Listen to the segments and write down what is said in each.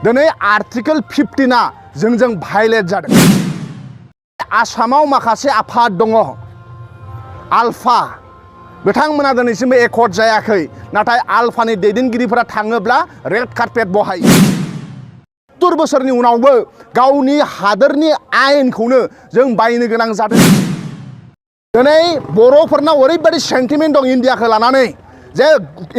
दिनै आर्टिकेल 15 जोंजों भायलेट जादों। आसामाव माखासे आफाद दङ आल्फा बिथांमोना दिनैसिमबो एकर्ड जायाखै नाथाय आल्फानि दैदेनगिरिफोरा थाङोब्ला रेड कार्पेट बहायो। 70 बोसोरनि उनावबो गावनि हादोरनि आयेनखौनो जों बायनो गोनां जादों। दिनै बर'फोरनाव ओरैबायदि सेन्टिमेन्ट दं इन्डियाखौ लानानै जे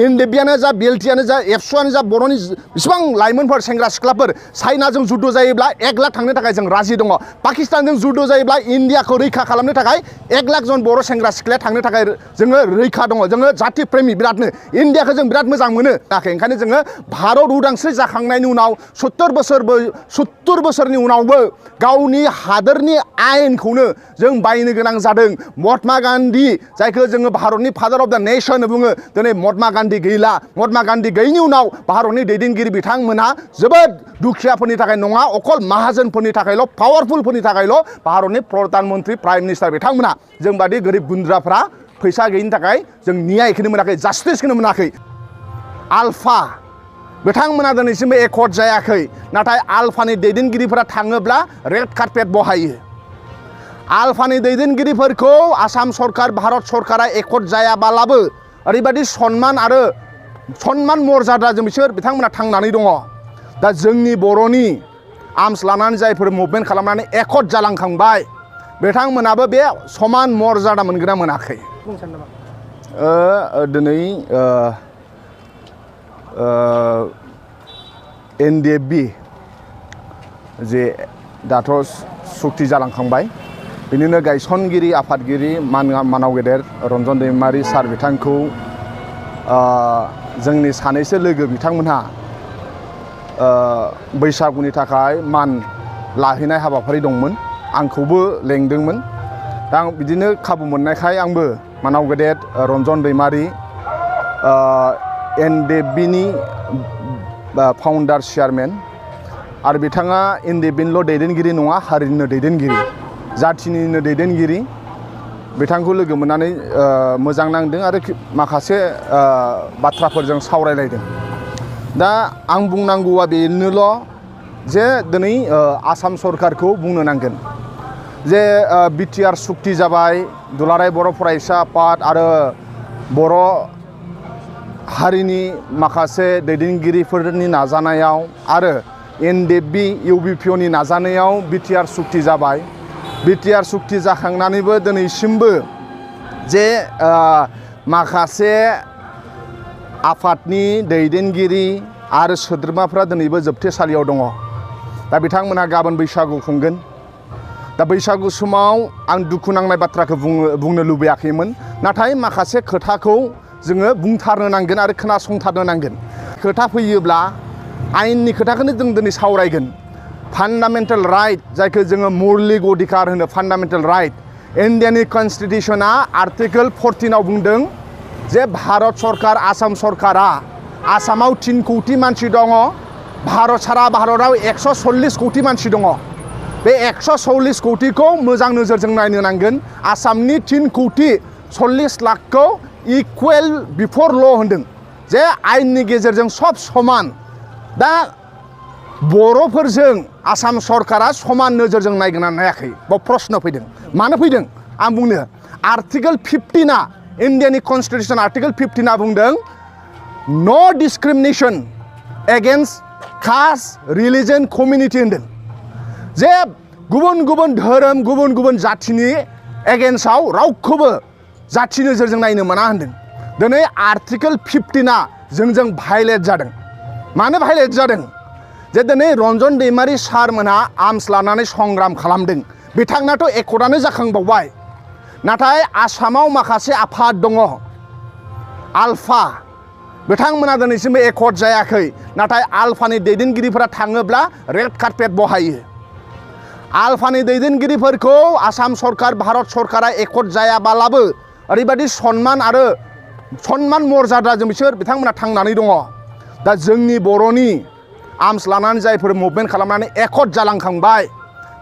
एनडिएफबियानो जा बिएलटिआनो जा एबसुआनो जा बर'नि बेसेबां लाइमोनफोर सेंग्रा सिख्लाफोर चाइनाजों जुद्ध जायोब्ला 1 लाख थांनो थाखाय जों राजि दङ। पाकिस्तानजों जुद्ध जायोब्ला इन्डियाखौ रैखा खालामनो थाखाय 1 लाख जन बर' सेंग्रा सिख्लाया थांनो थाखाय जोङो रैखा दङ। जोङो जाति प्रेमि बिरादनो इन्डियाखौ जों बिराद मोजां मोनो। ओंखायनो जोङो भारत उदांस्रि जाखांनायनि उनाव 70 बोसोरनि उनावबो गावनि हादोरनि आयेनखौनो जों बायनो गोनां जादों। महात्मा गान्धी जायखौ जोङो भारतनि फादार अफ द नेशन बुङो दिनै महात्मा गान्धी गैला। महात्मा गान्धी गैयिनि उनाव भारतनि दैदेनगिरि बिथांमोनहा जोबोद दुखियाफोरनि थाखाय नङा अकल माहाजोनफोरनि थाखायल' पावारफुलफोरनि थाखायल' भारतनि प्रधान मन्त्रि प्राइम मिनिस्टार बिथांमोना जों बादि गोरिब गुन्द्राफ्रा फैसा गैयिनि थाखाय जों न्यायखौनो मोनाखै जास्टिसखौनो मोनाखै। आल्फा बिथांमोना दिनैसिमबो एकर्ड जायाखै नाथाय आल्फानि दैदेनगिरिफोरा थाङोब्ला रेड कार्पेट बहायो। आल्फानि दैदेनगिरिफोरखौ आसाम सरकार भारत सरकारा एकर्ड जायाबालाबो ओरैबायदि सन्मान आरो सन्मान मर्यादाजों बिसोर बिथांमोना थांनानै दङ। दा जोंनि बर'नि आर्म्स लानानै जायफोर मुभमेन्ट खालामनानै एकर्ड जालांखांबाय बिथांमोनाबो बे समान मर्यादा मोनगोन ना मोनाखै। दिनै एनडिएफबि जे दाथ' सुक्ति जालांखांबाय बिनिनो गायसनगिरि आफादगिरि मानाव गेदेर रन्जन दैमारि सार बिथांखौ जोंनि सानैसो लोगो बिथांमोनहा बैसागुनि थाखाय मान लाहैनाय हाबाफारि दंमोन। आंखौबो लेंदोंमोन। दा आं बिदिनो खाबु मोननायखाय आंबो मानाव गेदेर रन्जन दैमारि एनडिएफबिनि फाउन्डार चेयारमेन आरो बिथाङा एनडिएफबिनिल' दैदेनगिरि नङा हारिनिनो दैदेनगिरि जाथिनिनो दैदेनगिरि बिथांखौ लोगो मोननानै मोजां नांदों आरो माखासे बाथ्राफोरजों सावरायलायदों। दा आं बुंनांगौआ बेनोल' जे दिनै आसाम सरकारखौ बुंनो नांगोन जे बिटिआर सुक्ति जाबाय दुलाराय बर' फरायसा आफाद आरो बर' हारिनि माखासे दैदेनगिरिफोरनि नाजानायाव आरो एनडिएफबि इउबिपिअनि नाजानायाव बिटिआर सुक्ति जाबाय। बिटिआर सुक्ति जाखांनानैबो दिनैसिमबो जे माखासे आफादनि दैदेनगिरि आरो सोद्रोमाफ्रा दिनैबो जोबथेसालियाव दङ। दा बिथांमोनहा गाबोन बैसागु खुंगोन। दा बैसागु समाव आं दुखु नांनाय बाथ्राखौ बुंनो लुबैयाखैमोन नाथाय माखासे खोथाखौ जोङो बुंथारनो नांगोन आरो खोनासंथारनो नांगोन। खोथा फैयोब्ला आयेननि खोथाखौनो जों दिनै सावरायगोन। फान्डामेन्टेल राइट जायखौ जोङो मौलिक अधिकार होनो फान्डामेन्टेल राइट इन्डियानि कनस्टिटिउसना आर्टिकेल 14 बुंदों जे भारत सरकार आसाम सरकारा आसामाव 3 कौटि मानसि दङ। भारत सारा भारताव 140 कौटि मानसि दङ। बे 140 कौटिखौ मोजां नोजोरजों नायनो नांगोन। आसामनि 3 कौटि 40 लाखखौ इकुवेल बिफर ल' होनदों जे आयेननि गेजेरजों सब समान। दा बर'फोरजों आसाम सरकारा समान नोजोरजों नायगोन ना नायाखै बाव प्रश्न फैदों। मानो फैदों आं बुंनो आर्टिकेल 15 इन्डियानि कनस्टिटिउसन आर्टिकेल 15 बुंदों no discrimination against caste religion community होनदों जे गुबुन गुबुन धोरोम गुबुन गुबुन जाथिनि एगेन्स्टआव रावखौबो जाथि नोजोरजों नायनो मोना होनदों। दिनै आर्टिकेल 15 जोंजों भायलेट जादों। मानो भायलेट जादों जे दिनै रन्जन दैमारि सारमोनहा आर्म्स लानानै संग्राम खालामदों। बिथांनाथ' एकर्डआनो जाखांबावबाय नाथाय आसामाव माखासे आफाद दङ आल्फा बिथांमोना दिनैसिमबो एकर्ड जायाखै नाथाय आल्फानि दैदेनगिरिफोरा थाङोब्ला रेड कार्पेट बहायो। आल्फानि दैदेनगिरिफोरखौ आसाम सरकार भारत सरकारा एकर्ड जायाबालाबो ओरैबायदि सन्मान आरो सन्मान मर्यादाजों बिसोर बिथांमोना थांनानै दङ। दा जोंनि बर'नि आर्म्स लानानै जायफोर मुभमेन्ट खालामनानै एकर्ड जालांखांबाय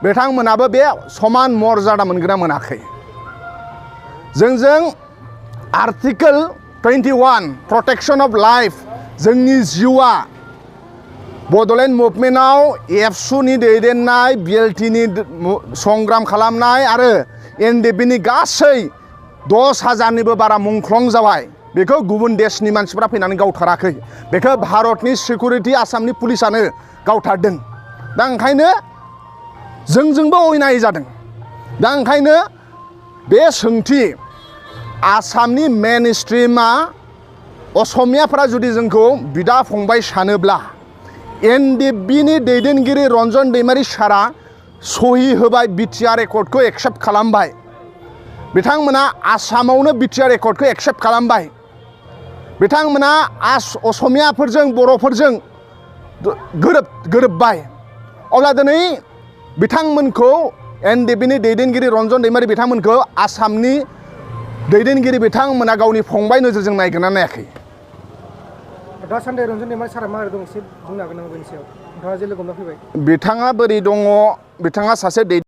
बिथांमोनाबो बे समान मर्यादा मोनगोन ना मोनाखै। जोंजों आर्टिकेल 21 प्रटेक्शन अफ लाइफ जोंनि जिउआ बड'लेण्ड मुभमेन्टआव एबसुनि दैदेननाय बिएलटिनि संग्राम खालामनाय आरो एनडिएफबिनि गासै 10,000निबो बारा मुंख्लं जाबाय बेखौ गुबुन देशनि मानसिफ्रा फैनानै गावथाराखै बेखौ भारतनि सिकिउरिटि आसामनि पुलिसानो गावथारदों दा ओंखायनो जोंजोंबो अयनाय जादों दा ओंखायनो बे सोंथि आसामनि मेन स्ट्रिमा असमियाफोरा जुदि जोंखौ बिदा फंबाय सानोब्ला एनडिएफबिनि दैदेनगिरि रन्जन दैमारि सारा सहि होबाय बिटिआर एकर्डखौ एक्सेप्ट खालामबाय बिथांमोना आसामावनो बिटिआर एकर्डखौ एक्सेप्ट खालामबाय बिथांमोना असमियाफोरजों बर'फोरजों गोरोबबाय अब्ला दिनै बिथांमोनखौ एनडिएफबिनि दैदेनगिरि रन्जन दैमारि बिथांमोनखौ आसामनि दैदेनगिरि बिथांमोना गावनि फंबाय नोजोरजों नायगोना नायाखै दासान्दि रन्जन दैमारि सारा मा दं एसे बुंनो हागोन नामा बेनि सायाव नोंथाङा जे लोगो हमना फैबाय बिथाङा बोरै दङ बिथाङा सासे